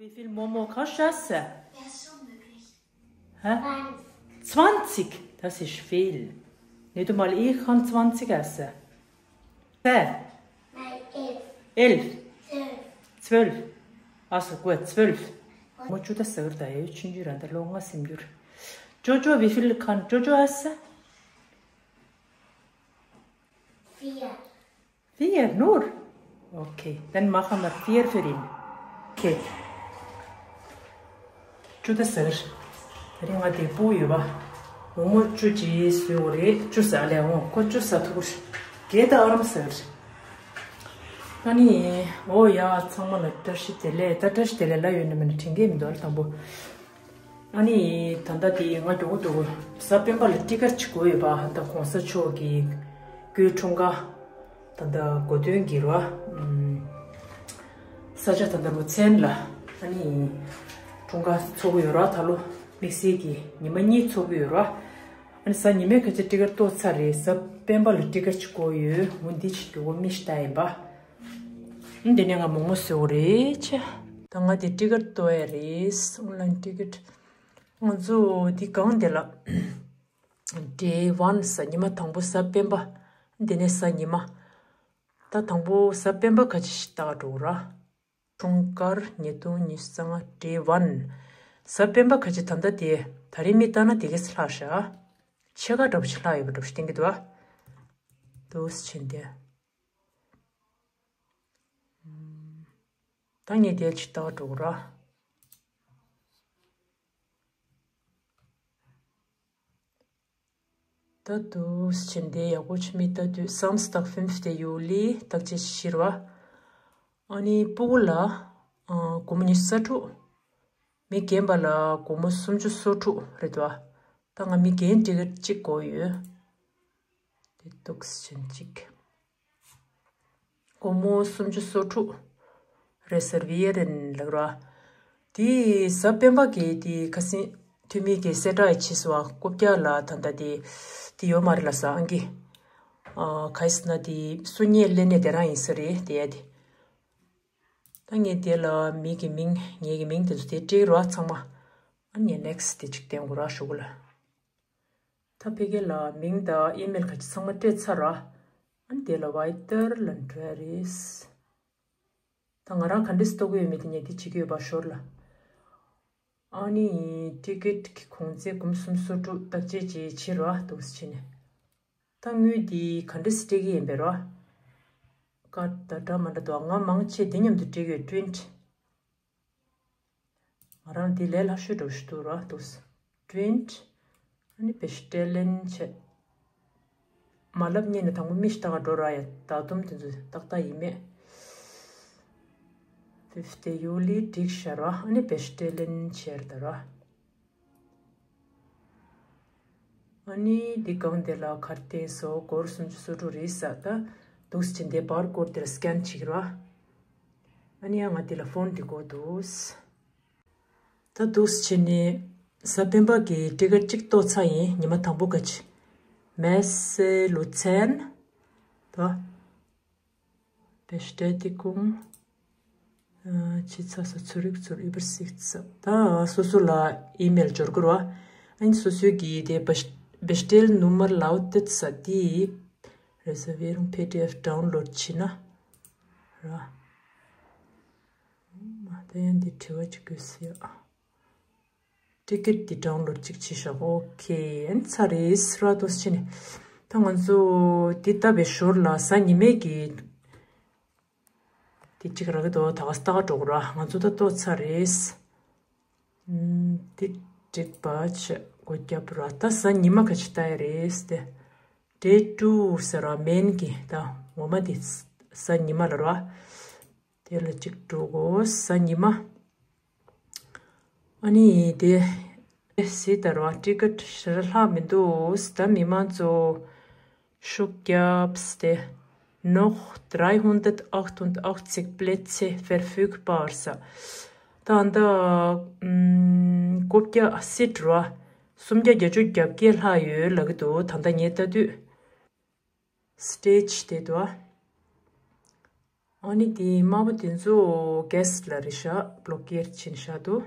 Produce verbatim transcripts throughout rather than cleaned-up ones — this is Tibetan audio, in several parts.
Wie viel Momo kannst du essen? Ja, so möglich. Hä? Zwanzig. Zwanzig, das ist viel. Nicht einmal ich kann zwanzig essen. Zehn. Nein, elf. Elf. Zwölf. Zwölf. Also gut, zwölf. Momo བཅུ་ད་ཟེར་གི་རེད་ད། ཡོད་ཆུང་ཆུང་རང་ད་ལོ་ལྔ་ཟིན་གྱི་རེད། Jojo, wie viel kann Jojo essen? Vier. Vier nur? Okay, dann machen wir vier für ihn. Okay. བཅུ་ད་ཟེར། དེ་རིང་ང་དེ་སྤུ་ཡོད་པ། Momo བཅུ་ཅིག་བཟོས་པ་རེད། བཅུ་ཟ་ལས་འོང་། ཁོ་བཅུ་ཟ་ཐུབ་ཀྱི་རེད། བརྒྱད་ད་ཨ་རམ་ཟེར། ཨ་ནི། འོ་ཡ། ཚང་མ་ལ་བཀྲ་ཤིས་བདེ་ལེགས། ད་བཀྲ་ཤིས་བདེ་ལེགས་ལབ་ཡོད་ན་མེད་ན་དྲན་གྱི་མི་འདུག་ཨ། དང་པོ། ཨ་ནི་ད་ལྟ་དེ་ང་མགྱོགས་པོ་འདུག་གཟའ་སྤེན་པ་ལ་ཊི་ཀེཊ་ཅིག་དགོས་ཡོད་པ། ད་གོང་ས་མཆོག་གི་སྐུའི་འཁྲུངས་སྐར་ད་ལྟ་གོ་སྟོན་གྱི་ར། ཨམ། ས་ཆ་ད་ལྟ་ལུ་ཚན་ལ། ཨ་ནི་འཁྲུངས་སྐར་ཚོགས་ཀྱི་ཡོད་ར། ད་ལོ་དམིགས་བསལ་གྱི་ཉི་མ་གཉིས་ཚོགས་ཀྱི་ཡོད་ར། ཨ་ནི་གཟའ་ཉི་མའི་ཁ་ཆེ་ཊི་ཀེཊ་གཏོང་ཚར་རེད། གཟའ་སྤེན་པ་ལ་ཊི་ཀེཊ་ཅིག་དགོས་ཡོད། འོ་འདི་ཅིག་མགྱོགས་པོ་མི་ཤི་ད་ཡིན་པ། འདི་ནས་ང་མོག་མོག་བཟོ་གི་རེད་ཆེ། ད་ང་དེ་ཊི་ཀེཊ་གཏོང་ཡ་རེད། ཨོན་ལན་ཊི་ཀེཊ། ང་ཚོ་འདི་སྒང་དེ་ལ། Day one ཟེར། ཉི་མ་དང་པོ་གཟའ་སྤེན་པ། འདི་ནས་གཟའ་ཉི་མ། ད་དང་པོ་གཟའ་སྤེན་པ་ཁ་ཆེ་ཞིག་ལྟ་ག་འགྲོ་ར། འཁྲུངས་སྐར་ཉིས་སྟོང་ཉི་ཤུ་རྩ་ལྔ། Day one། གཟའ་སྤེན་པ་ཁ་ཆེ་ད་ལྟ་དེ། ད་རེས་མི་ལྟ་ན་དེ་གས་ལྷག་ཤག་ཕྱེད་ཀ་འདྲ་པོ་ཞིག་ལྷག་ཡོད་པ་འདྲ་པོ་ཞིག་བསྟན་གྱི་འདུག་ཨ། འདུག་སེ་བྱས་ཏེ། ད་ངས་དེ་ཅིག་ལྟ་ག་འགྲོ་གི་ར། ད་འདུག་སེ་བྱས་ཏེ་ཡག་པོ་ཅིག་མི་ལྟ་དུས། Samstag, fünfte Juli། བརྟག་དཔྱད་ཅིག་བྱེད་ར། ཨ་ནི་སྤུ་གུ་ལ། ཨ། སྒོར་མོ་ཉི་ཤུ་རྩ་དྲུག་མི་རྒན་པ་ལ་སྒོར་མོ་སུམ་ཅུ་སོ་དྲུག་རེད་འདུག་ཨ། ད་ང་མི་རྒན་ཊི་ཀེཊ་གཅིག་དགོས་ཡོད། དེ་འདུག་སེ་བྱས་གཅིག་སྒོར་མོ་སུམ་ཅུ་སོ་དྲུག་རེ་སར་བི་ཡེ་རན་ལབ་ར། དེ་གཟའ་སྤེན་པ་གི་དེ་ཁ་སང་འཐུས་མི་གི་གསལ་བསྒྲགས་ཡི་བྱས་སོ། རྐུབ་བཀྱག་ལ་ད་ལྟ་དེ་དེ་ཡོད་མ་རེད་ལབ་ས། ཨང་ཀི། ཨ། ག་ཡིན་ཟེར་ན་དེ་སུ་ཉེ་ལེན་ནས་དེ་རང་ཡིན་ས་རེད་དེ་ཡ་དེ། ད་ངས་དེ་ལ་མི་གི་མིང་། ངེད་ཀྱི་མིང་དེ་ཚོ་དེ་བྲིས་རོགས་ཚང་མ། ཨ་ནི་next དེ་གཅིག་བསྟན་དགོས་ར་ཞུ་གི་ལ། ད་ཕ་གི་ལ་མིང་དང་ཨི་མེལ་ག་ཅི་ཚང་མ་སྤྲད་ཚར་ར། ཨ་ནི་དེ་ལ་weiter ལ་འགྲོ་ཡ་རེད། ད་ང་རང་ག་འདྲས་ལྟ་གི་ཡོད་མེད་དེ་ངས་དེ་བྱེད་ཀྱི་ཡོད་པ་ཞོར་ལ། ཨ་ནི་ཊི་ཀེཊ་གི་གོང་ཚད་སྒོར་མོ་སུམ་ཅུ་སོ་དྲུག་བརྟག་དཔྱད་ཅིག་བྱེད་རོགས་འདུག་སེ་བྱས་ནས། ད་དངུལ་འདི་ག་འདྲས་སེ་སྤྲད་ཀྱི་ཡིན་པས་རོ། ཀར་ཌི་དང་འདྲ་མི་འདྲ་འདུག་ང་མང་ཆེ་འདི་མཉམ་དུ་སྤྲད་ཀྱི་ཡོད། ཊུ་ཝེན་ཊི། ང་རང་འདི་ལས་སླ་ཤོས་འདྲ་པོ་ཞིག་འདུག་ར་འདུག་སེ། ཊུ་ཝེན་ཊི། ཨ་ནི་བེ་སི་ཊེ་ལེན་བྱས། མ་ལབ་སྔོན་ནས་དང་པོ་མི་ཞིག་ལྟ་ག་འགྲོ་ར་ཡ། བརྡ་དུམ་དེ་ཚོ་ཏག་ཏག་ཡིན་མེད། fünfte Juli འགྲིག་ཤག་ར། ཨ་ནི་བེ་སི་ཊེ་ལེན་བྱས་ར་ད་ར། ཨ་ནི་འདི་སྒང་དེ་ལ་གར་བསྟན་སོ། སྒོར་སུམ་ཅུ་སོ་དྲུག་རེད་ས། ད་འདུག་སེ་བྱས་ཏེ་བར་ཀོཌ་དེ་ལ་སི་ཀེན་བྱེད་ཀྱི་ར། ཨ་ནི་ཡང་ང་འདི་ལ་ཕོན་འདི་དགོས་འདུག་ད་འདུག་སེ་བྱས་ནས་གཟའ་སྤེན་པ་གི་ཊི་ཀེཊ་གཅིག་གཏོང་ཚར་ཡིན། ཉི་མ་དང་པོ་ག་ཅི། Messe Luzern། ད་Bestätigung། ཨ། ཕྱི་ཚ་ས་zurück zur Übersicht ས། ད་སོ་སོ་ལ་ཨི་མེལ་འབྱོར་གི་རེད་བ། ཨ་ནི་སོ་སོའི་གི་དེ་Bes- Bestellnummer lautet ས་དེ། Reservierung PDF download བྱས་ན་ར། མ་ད་ཡང་འདི་དྲི་བ་གཅིག་དགོས་སི་ཡ། ཊི་ཀེཊ་འདི་ཌའུན་ལོཌ་གཅིག་བྱས་ཤག་ཨོ་ཁེ། ཨན་ཚར་རེད་ཟེར་བ་འདུག་སེ་བྱས་ནས། ད་ང་ཚོ་འདི་ལྟ་བའི་ཞོར་ལ་གཟའ་ཉི་མའི་གི་འདི་གཅིག་རག་གི་འདུག་ད་ག་ལྟ་ག་འགྲོ་གི་ར། ང་ཚོ་ད་གཏོང་ཚར་རེད། ཨམ། འདི་འགྲིག་པ་བྱས་སྒོ་བརྒྱབ་ར། ད་གཟའ་ཉི་མ་ག་ཅི་ལྟ་ཡ་རེད་ཟེར་ཏེ། Day two ཟེར་བ་མེན་གི་ད་ངོ་མ་འདི་གཟའ་ཉི་མ་ལ་ར། དེ་ལ་གཅིག་འགྲོ་གོ་གཟའ་ཉི་མ། ཨ་ནི་དེ་སི་ད་ར་ཊི་ཀེཊ་ཞེ་དྲག་ལྷག་མི་འདུག་ད་མི་མང་ཚོ་ཤུགས་རྒྱབ་སྟེ། Noch dreihundertachtundachtzig Plätze verfügbar ས། ད་ད་ཨམ། སྒོ་བརྒྱ་སིཊ་ར་སུམ་བརྒྱ་བརྒྱད་ཅུ་གྱ་བརྒྱད་ལྷག་ཡོད་ལབ་ཀྱི་འདུག་ད་ལྟ་ངས་ལྟ་དུས། སི་ཊེ་ཇི་དེ་དུ། ཨ་ནི་དེ་དམར་པོ་དེ་ཚོ་གེས་ལ་རེད་ཤག་བློ་ཀེར་ཕྱིན་ཤག་འདུག་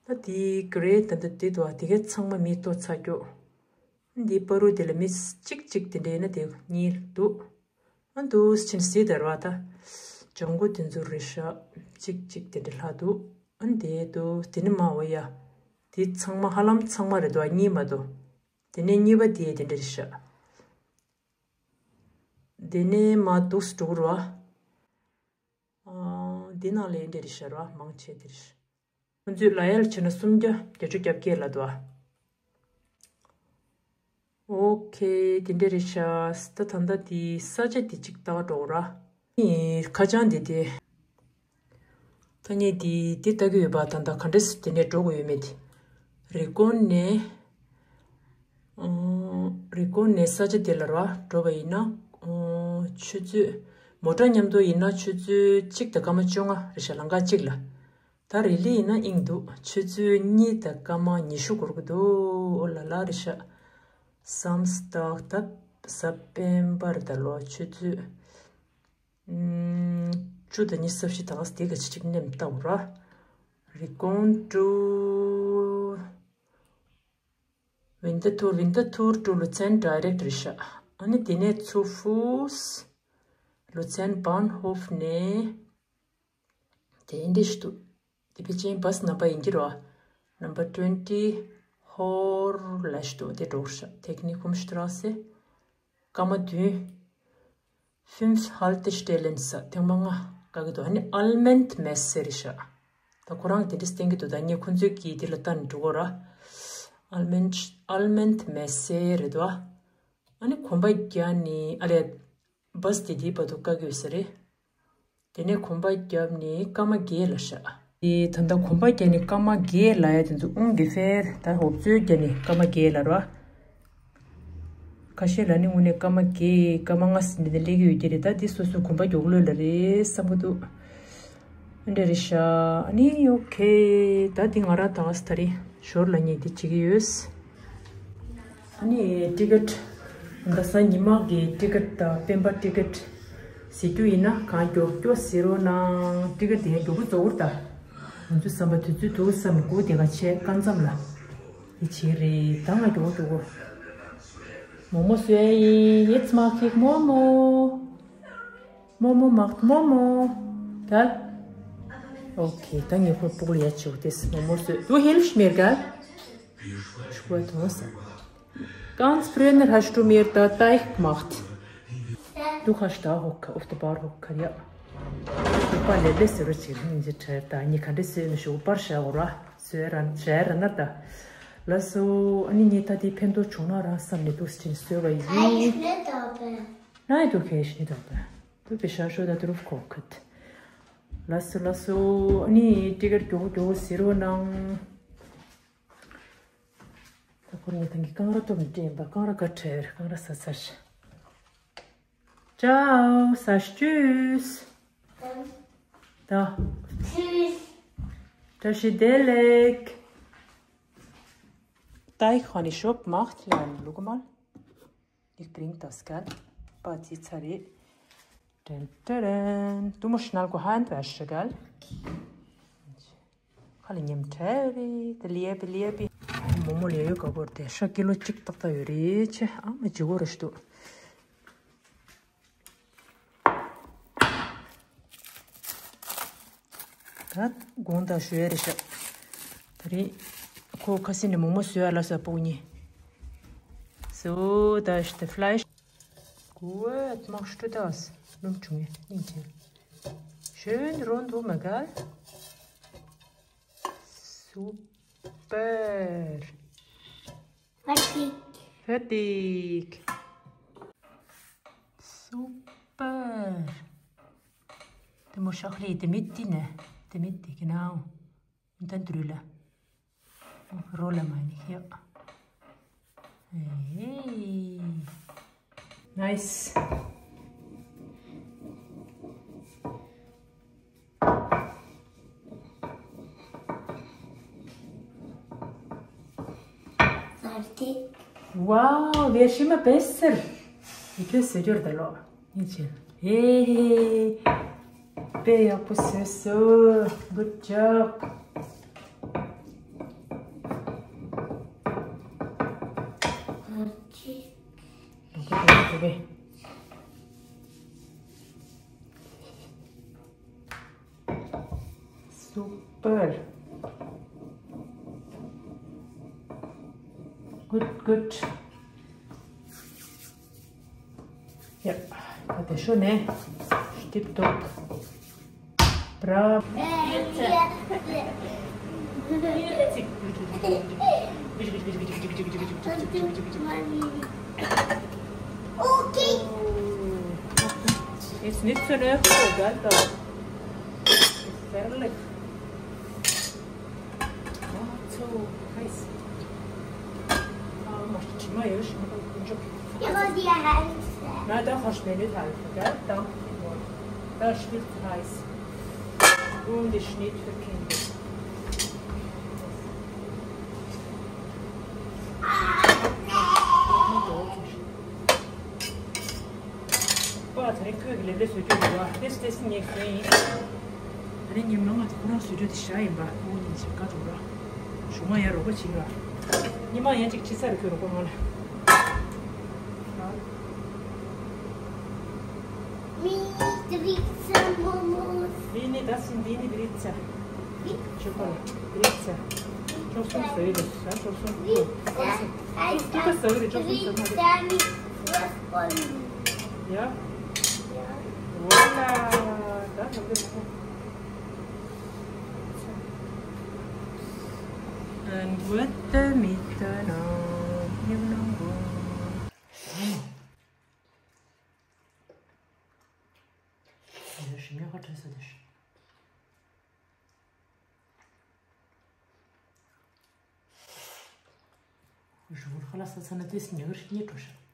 ད་དེ་གི་རེད། ད་ད་དེ་དུ་དེ་ག་ཚང་མ་མིས་ལྟོ་ཚ་སྐྱོ། འདི་པ་རུ་དེ་ལ་མི་གཅིག་གཅིག་དེ་འདྲས་ན་དེ་གཉིས་འདུག་ཨ་འདུག་ཕྱིན་སྲིད་དར་བ་ད། ལྗང་གུ་དེ་ཚོ་རེད་ཤག་གཅིག་གཅིག་དེ་འདྲས་ལྷག་འདུག་ཨ་དེ་འདུག་དེ་ནི་མ་འོ་ཡ། དེ་ཚང་མ་ཧ་ལམ་ཚང་མ་རེད་འདུག་གཉིས་མ་འདུག་དེ་ནས་གཉིས་པ་དེ་དེ་འདྲས་རེད་ཤག་དེ་ནས་མ་འདུག་སེ་འགྲོ་གི་རེད་བ། ཨ། འདི་ནང་ལ་འདི་རེད་ཤག་ར། མང་ཆེ་དེ་རེད། ཁོང་ཚོས་ལ་ཡལ་བྱས་ན་སུམ་བརྒྱ་བརྒྱད་ཅུ་གྱ་བརྒྱད་ལ་འདུག་ཨ། ཨོ་ཁེ། དེ་འདྲ་རེད་ཤག་ད་ད་ལྟ་དེ་ས་ཆ་དེ་གཅིག་ལྟ་ག་འགྲོ་ར། ཨེ། ཁ་བྱང་དེ་དེ། ཐ་སྙད་དེ་དེ་ལྟ་གི་ཡོད་པ། ད་ལྟ་ག་འདྲས་དེ་ནས་འགྲོ་དགོས་ཡོད་མེད་དེ། རི་ཀོན་ནས། ཨོ། རི་ཀོན་ནས་ས་ཆ་དེ་ལ་ར་འགྲོ་བ་ཡིན་ན། ཨོ། ཆུ་ཚོད། མོ་ཊ་མཉམ་དུ་ཡིན་ན་ཆུ་ཚོད་གཅིག་དང་སྐར་མ་བཅོ་ལྔ་རེད་ཤག་ལམ་ཁ་གཅིག་ལ། ད་རི་ལི་ཡིན་ན་ཨིན་འདུག་ཆུ་ཚོད་གཉིས་དང་སྐར་མ་ཉི་ཤུ་འགོར་གི་འདུག་ཨོ་ལ་ལ་རེད་ཤག་སམ་སྟག་ད་སྤེན་པ་རེད་ད་ལོ། ཆུ་ཚོད་ཨམ། བཅུ་དང་ཉི་ཤུ་རྩ་བཞི་དང་དེ་ག་ཅིག་ཅིག་ནེམ་ལྟ་བུ་ར། རི་ཀོན་ཀྲུ། ཝིན་ཏ་ཐུར། ཝིན་ཏ་ཐུར་ཀྲུ་ལུ་ཚན་ཌའི་རེག་ཊི་རེད་ཤག་ཨ་ནི་དེ་ནས་ཚུ་ཧྥུས། ལུ་ཚན་བཱན་ཧོབ་ནས། དེ་འདི་ཞིག་འདུག་དེ་ཕལ་ཆེར་བཱས་ནམ་པ་ཡིན་གྱི་རེད་བ། ནམ་པ་ཊུ་ཝེན་ཊི་ཧོར་ལ་ཞིག་འདུག་དེ་འགྲོ་ཤག་ཐེག་ནིག་ཁུམ་ཤི་ཏྲ་སེ། སྐར་མ་བདུན། ཕུན་སུམ་ཧལ་ཏེ་སྟེ་ལེན་ས་ཐེངས་མ་ལྔ་བཀག་གི་འདུག་ཨ་ནི་ཨལ་མེན་ཌི་མེ་སེ་རེད་ཤག་ད་ཁོ་རང་དེ་འདྲས་བསྟན་གྱི་འདུག་ད་ངས་ཁོ་ཚོའི་གི་དེ་ལ་ལྟ་ནས་འགྲོ་གོ་ར། ཨལ་མེན་ཌི་ཨལ་མེན་ཌི་མེ་སེ་རེད་འདུག་ཨ་ནི་གོམ་པ་རྒྱག་ནི་ཨ་ལས། བཱས་དེ་དེའི་བར་དུ་བཀག་གི་ཡོད་ས་རེད། དེ་ནས་གོམ་པ་བརྒྱབ་ནས་སྐར་མ་བརྒྱད་ལ་ཤག་དེ་ད་ལྟ་གོམ་པ་བརྒྱབ་ནས་སྐར་མ་བརྒྱད་ལ་ཡ་དེ་ཚོ་ཨུང་གི་ཧྥེར་ད་ཧོབ་ཚོད་བརྒྱབ་ནས་སྐར་མ་བརྒྱད་ལ་ར། ཁ་ཤས་ལ་ནི་དངོས་གནས་སྐར་མ་བརྒྱད་སྐར་མ་ལྔ་ཟིན་ནས་སླེབས་ཀྱི་ཡོད་ཀྱི་རེད། ད་དེ་སོ་སོའི་གོམ་པ་མགྱོགས་ལོས་ལ་རེད་བསམ་གི་འདུག་འདྲ་རེད་ཤག་ཨ་ནི་ཨོ་ཁེ། ད་འདི་ང་རང་ད་ག་ས་ད་རེད་ཞོར་ལ་ངས་འདི་བྱེད་ཀྱི་ཡོད། ཨ་ནི་ཊི་ཀེ་ཊི། ད་ས་ཉི་མ་གི་ཊི་ཀེ་ཊི་དང་སྤེན་པ་ཊི་ཀེ་ཊི་ཟེར་རྒྱུ་ཡིན་ན་གང་མགྱོགས་མགྱོགས་ཟེར་རོགས་གནང་། ཊི་ཀེ་ཊི་དེ་མགྱོགས་པོ་རྫོགས་ར་ད། ང་ཚོའི་བསམ་པ་དུས་ཚོད་འདུག་བསམ་ནས་སྒུག་བསྡད་ག་བྱས་སྐར་མཚམས་ལ། འདི་བྱེད་རེད་ད་ང་མགྱོགས་པོ་མགྱོགས་པོ། མོག་མོག་བཟོས་ཡིན། Jetzt mache ich Momo. Momo macht Momo. Gell? Okay, dann gehe ich mal Puglia zu. Das Momo so. Du hilfst mir, gell? Ich wollte was sagen. Ganz früher hast du mir da Teig gemacht. Du kannst da hocken, auf der Bar hocken, ja. Du kannst nicht so richtig in die Tür da. Ich kann das sehen, ich überschaue, oder? So, ran, sehr, ran, da. Lass so, eine Nita, die Pendo Chona, Rasam, die Dustin, so, weil Kann ich nicht oben. Nein, du gehst nicht oben. Du bist ja schon da drauf gehockt. Lass so, lass so, eine Tiger, du, du, Siro, nang. Da kommt nicht an die Kamera, du mit dem, da Kamera, Gatter, Kamera, Sassas. Ciao, sagst Tschüss. Da. Tschüss. Das ist Delek. Da, ich habe schon gemacht, Leon, schau mal. Ich bringe das, gell? Pazi, Zari. Dun, dun, dun. Du musst schnell gehen, Hand waschen, gell? Kann ich nicht mehr. Der Liebe, Liebe. Momo le yo ka bor de sha kilo chik tak ta yori che ama jigo rash tu. ད་དགོང་དག་ཞུ་ཡ་རེད་ཤག་ད་རེས་ཁོ་ཁ་སེང་ནས་མོག་མོག་བཟོས་ཡ་ལ་ས་སྤུག་གཉིས། So, da ist der Fleisch. Gut, machst du das? Schön rundum, gell? Super. Fertig. Fertig. Super. Damit die, ne? Damit die, genau. Und dann drüber. Rolle meine ich, ja. Hey. Nice. Fertig. Wow, wird immer besser. Ich küsse dir da lo. Nicht schön. ཧེ་ཧེ། དཔེ་ཡག་པོ་བཟོས་སོང་། Good job. Super. Good, good. ཡ། ད་དེ་ཤོ་ནས་སྟིབ་ཏོག Bravo. Okay. Ist nicht so nervös, gell, da. Ist herrlich. Ah, zu heiß. Ah, mach die Tür mal, ja, schon mal gut. Ja, aber die heiße. Na, da kannst du mir nicht helfen, gell? Danke vielmals. Das ist viel zu heiß. Und ist nicht für Kinder. པ་དེ་རིང་ཁོས་ཀྱི་ལེབ་ལེབ་བཟོ་རྒྱུ་འདུག་བ། ཏེས་ཏེས་ངས་བཟོས་ཡིན། དེ་རིང་ཉི་མ་ང་ཚོ་ཁོ་རང་བཟོ་རྒྱུ་དེ་ཤ་ཡིན་པ། ཨོ་ཉིན་ཞིག་དགའ་འདུག་ར། གཞུག་མ་ཡང་རོགས་པ་བྱེད་ར། ཉི་མ་ཡང་ཅིག་ཕྱི་སར་ཁོས་རོགས་པ་ང་ལ། Wie dritte Momos. Wie nicht das sind, wie nicht Ritze. Wie? Schokolade. Ritze. Çok sun söyle. Sen çok sun. Ritze. Çok sun söyle. Çok sun söyle. Ritze mit Frostbällchen. Ja? Ja. Voilà. Da haben wir es. Ein guter Mitternacht. ཞིམ་ཡག་ག་བྲོས་སོ་དེ། ཞོར་ཁ་ལག་ཟ་ཚར་ན་དུས་སུ་ཉལ་གི་རེད། གཉིད་བྲོ་ཤག